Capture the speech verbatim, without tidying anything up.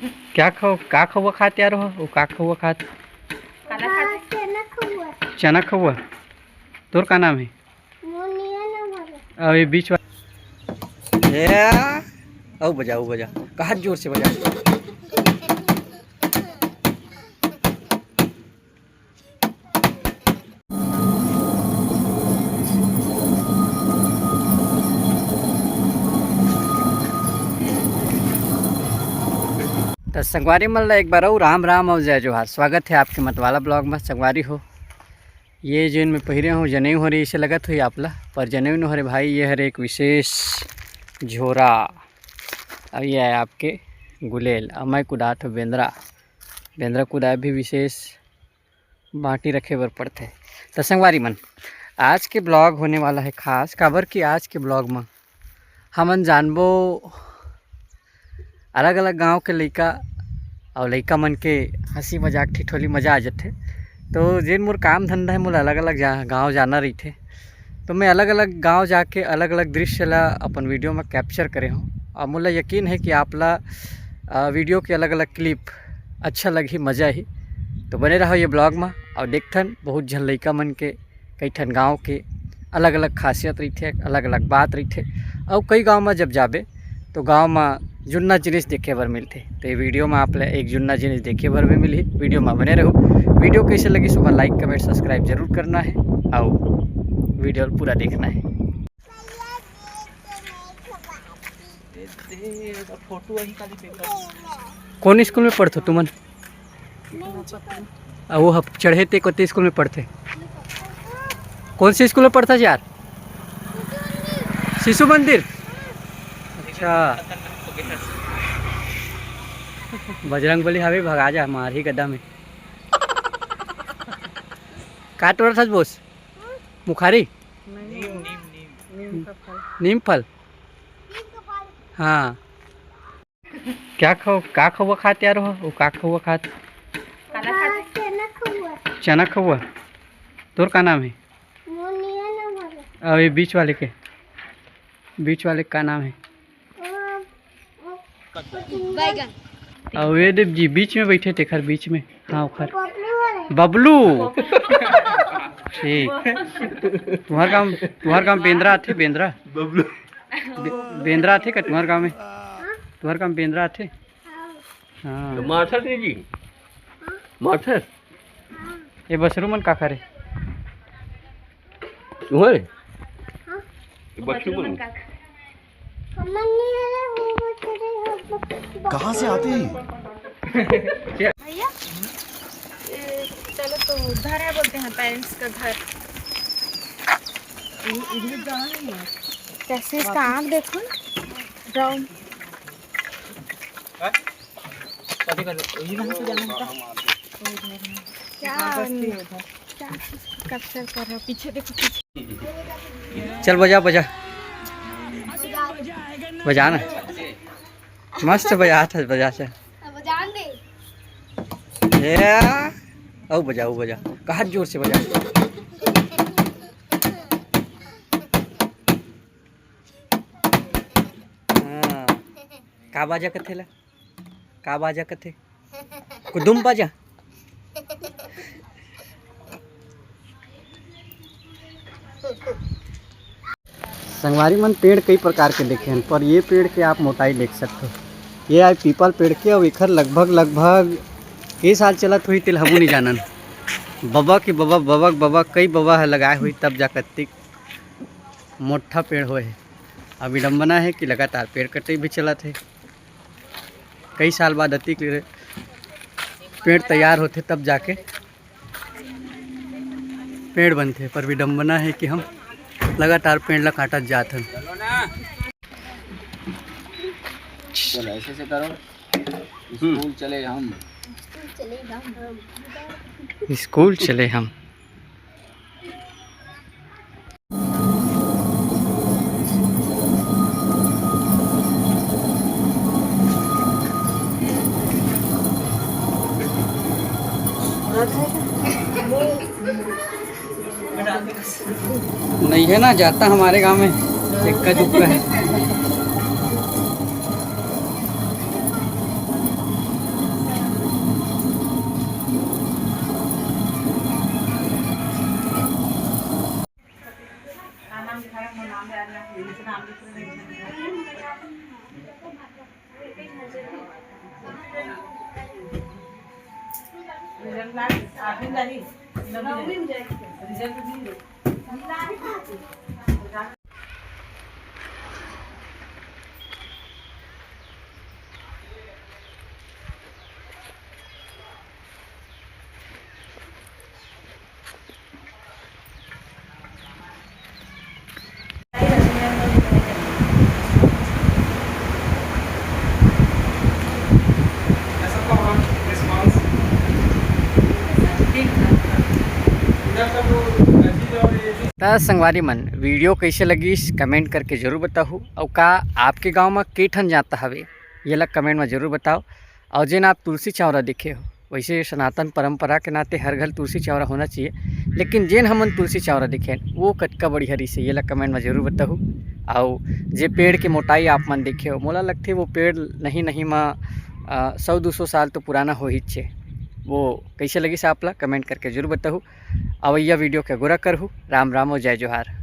क्या खाओ, का खउआ खात यार हो? वो का खउआ खात? काला खात? चना खउआ। चना खउआ। तोर का नाम है? मोनिया नाम है। अभी बीच वाला। ए, आओ बजा, आओ बजा। कहा जोर से बजा। त संगवारी मन ला एक बार अउ राम राम अउ जय जोहार। स्वागत है आपके मतवाला ब्लॉग में। संगवारी हो, ये जेन मैं पहिरे हूँ, जनेऊ हरे इसे लगत हुई आपला, पर जनेऊ न हरे भाई, ये हरे एक विशेष झोरा। अब ये है आपके गुलेल। अब मैं कुदात हूँ बेंदरा। बेंदरा कुदाए भी विशेष बाटी रखे बर पड़थे। त संगवारी मन, आज के ब्लॉग होने वाला है खास, काबर कि आज के ब्लॉग में हमन जानबो अलग-अलग गांव के लइका अउ लइका मन के हंसी मजाक, ठिठोली, मजा आ जथे। तो जेन मोर काम धंधा है, मोला अलग-अलग जा-, गांव जाना रहिथे, तो मैं अलग-अलग गांव जाके अलग-अलग दृश्य ला अपन वीडियो में कैप्चर करे हूँ। और मोला यकीन है कि आप ला, अ, वीडियो के अलग-अलग क्लिप अच्छा लगही, मजा ही। तो बने रहो ये ब्लॉग में और देखथन बहुत झन लइका मन के, कई ठन गांव के अलग-अलग खासियत रहिथे, अलग-अलग बात रहिथे। और कई गांव में जब जाबे तो गांव में जुन्ना जिनिस देखे बर मिलथे। तो ये वीडियो में आप ला एक जुन्ना जिनिस देखे बर भी मिलही। वीडियो में बने रहो। वीडियो कैसे लगी, सुबह लाइक, कमेंट, सब्सक्राइब जरूर करना है और वीडियो पूरा देखना है। फोटो वही खाली पेपर। कौन स्कूल में पढ़थो तुमन? अउ वो हब चढ़े ते कोते स्कूल में पढ़थे? कौन से स्कूल में पढ़था यार? शिशु मंदिर। अच्छा, बजरंग बली हावे, भगा जा, मारही गदा में। का टोरत हस बोस? मुखारी? नहीं, नीम, नीम। नीम का फल। नीम फल। हाँ। क्या खाओ, का खउआ खात यार हो? वो का खउआ खात? काला खात? चना खउआ। चना खउआ। तोर का नाम है? मोनिया नाम है। और ये बीच वाले के? बीच वाले का नाम है? वो, वो, बैगन। और ये देव जी बीच में बैठे, तेखर बीच में। हाँ, ओखर। बबलू वाले। बबलू। ठीक। तुम्हार काम, तुम्हार काम बेंदरा आथे, बेंदरा। बबलू। बे-, बेंदरा आथे का तुम्हार गाँव में? हाँ। तुम्हार गाँव में बेंदरा आथे? हाँ। हाँ। तो माथर दे जी। माथर। ये बछरू मन का करे? तुम्हारे? हाँ। ये बछरू मन। कहाँ से आते हैं? भैया, ए, चलो तो उधर है बोलते हैं पेरेंट्स का घर। इधर जाना नहीं है। कैसे इसका आँख देखो ना, ब्राउन। कभी कर, यही वहाँ से जाना होता। क्या, हाँ, बस्ती है उधर। क्या कैप्चर कर रहे हो? पीछे देखो, पीछे। चल बजा, बजा। बजा ना। मस्त बजात हस, बजा से। अब जान दे। ए, अउ बजा, अउ बजा। कहा जोर से बजा। हाँ। का बाजा कथे ला? का बाजा कथे? कुदुम बाजा। संगवारी मन, पेड़ कई प्रकार के देखे हन, पर ये पेड़ के आप मोटाई देख सकते हो। ये आए पीपल पेड़ के, अउ एखर लगभग, लगभग के साल चलत हुई, तेल हमू नहीं जानन। बबा के बबा, बबा के बबा, कई बबा है लगाए हुई, तब जा कत्तिक मोटा पेड़ होए है। अब विडम्बना है कि लगातार पेड़ कटाई भी चलत है। कई साल बाद अतिक पेड़ तैयार होथे, तब जाके पेड़ बनथे, पर विडम्बना है कि हम लगातार पेड़ ला काटत जात हन। चलो, ऐसे से करो। स्कूल चले हम। स्कूल चले हम। नहीं है ना, जाता हमारे गांव में इक्का दुक्का है। त संगवारी मन, video कइसे लगिस, comment करके जरूर बताहू। अउ का आपके गांव म के ठन जांता हवे, येला comment म जरूर बताओ। अउ जेन आप तुलसी चौरा देखे हो, वैसे सनातन परंपरा के नाते हर घर तुलसी चौरा होना चाहिए, लेकिन जेन हमन तुलसी चौरा देखेन, वो कतका बढ़िया रहिसे, येला comment म जरूर बताहू। अउ जे पेड़ के मोटाई आप मन देखे हो, मोला लगथे वो पेड़ नहीं नहीं म, अ, सौ दू सौ साल तो पुराना हो ही छे। वो कइसे लगिस आप ला comment करके जरूर बताहू। अवइया video के गोरा करहू। राम राम अउ जय जोहार।